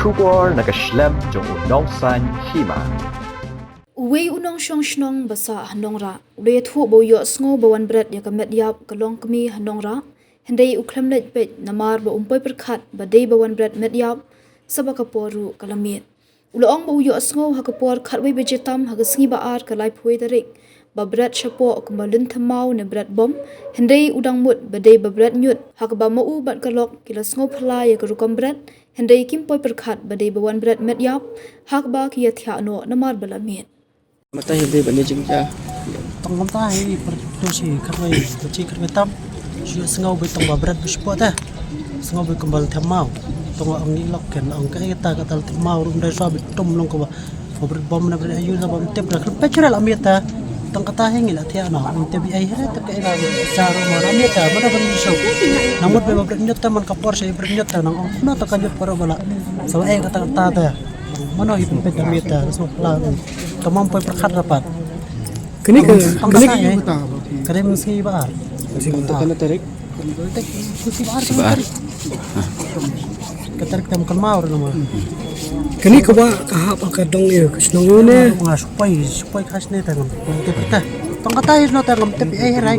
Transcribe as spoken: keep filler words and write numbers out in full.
Khubor na ka shlem jong u Nongsaiñ Hima. Uwei u nongshong shnong ba sah ha Nongrah u la ïathuh ba u ïohsngew ba wan bret ïa ka met ïap ka longkmie ha Nongrah, hynrei u khlem leit peit namar ba um poi pyrkhat ba dei ba wan bret met ïap, sa ba ka por ruh ka la miet. U la ong ba u ïohsngew ha ka por khatwei baje tam ha ka sngi ba ar ka laiphew tarik ba bret shapoh kumba lynthem maw ne bret bom, hynrei u dang mut ba dei ba bret ñiut, ha kaba ma u bad ka lok ki la sngew phylla ïa ka rukom bret, hynrei kim poi pyrkhat ba dei ba wan bret met ïap, ha kaba ki ïathiah noh namar ba la miet. Mata hi dei ba ne jingja. Tang kumta hi per tu shi khatwei, tu shi khatwei tam. Shi sngew ba tang ba bret ba shapoh ta. Sngew ba kumba lynthem maw. Tang ong ngi lok ken ong ka ita ka tal them maw rum dai sha ba tum long ka ba. Ba bret bom na bret ayu na bom tep da khlem peit shuh la miet ta. Tang kata hi ngi la thiah na ong tep ai hre ta ka ira ba cha rum la miet ta ba da ba ni shu. Nang mut ba bret ñiut ta man ka por shi bret ñiut ta nang ong no ta ka ñiut paro ba la. Sa ai kata kata ta. Mano i pynpeit da miet ta, so pla. Ka mam poi pyrkhat rapat. Kane ka, kane ka, kane ka sngi ba ar. Sngi ba ar. Sngi ba ar. Ka tarik tam kan mau nama. Kane ka ba ka hap ka dong ïa ka shnong ïa ne. Nga supoi, supoi khas ne tangam. Tang kata hi no tangam tapi ai rai.